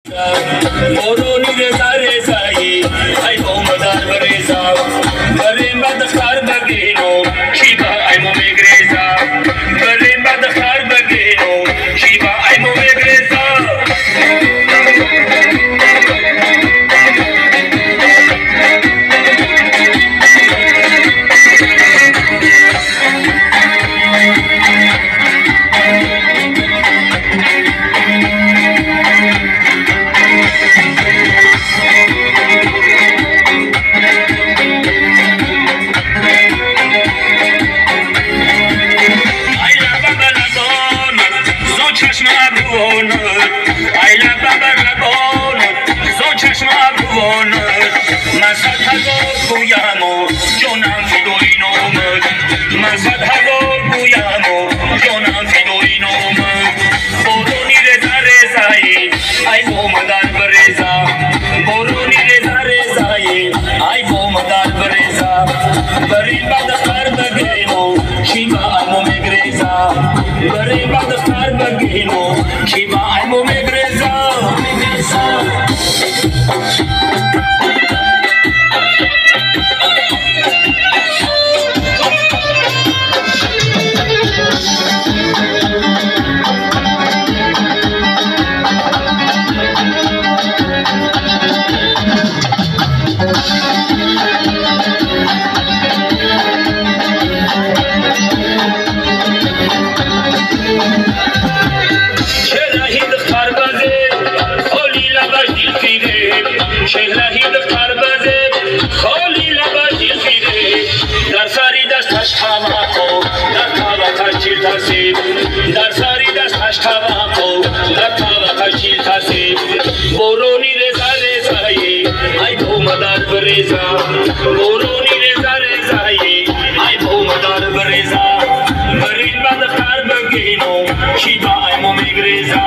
Борони реза резаи, ай бомадар бареза, барем ба духтар багино, чӣ ба аймо мегреза, барем ба духтар багино, чӣ ба аймо мегреза. من صد هزار گویم و جانم فدای نامت، من صد هزار گویم و جانم فدای نامت. بارونی رضا رضایی، ای بامدار برزا، بارونی رضا رضایی، ای بامدار برزا، بریم با دختر بگینو چی با ایمو میگریزا، بریم با دختر بگینو چی با ایمو میگریزا. Шеҳраҳи духтар базе, холи лабаш дилфире, дар сари дасташ таваққо, дар таваққаш чил тасиб, дар сари дасташ таваққо, дар таваққаш чил тасиб. Борони реза резаи, ай бомадар биреза, борони реза резаи, ай бомадар биреза, барин ба духтар багино, чӣ ба аймо мегреза,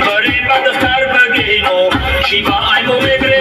барин ба духтар багино, чӣ ба аймо мегреза.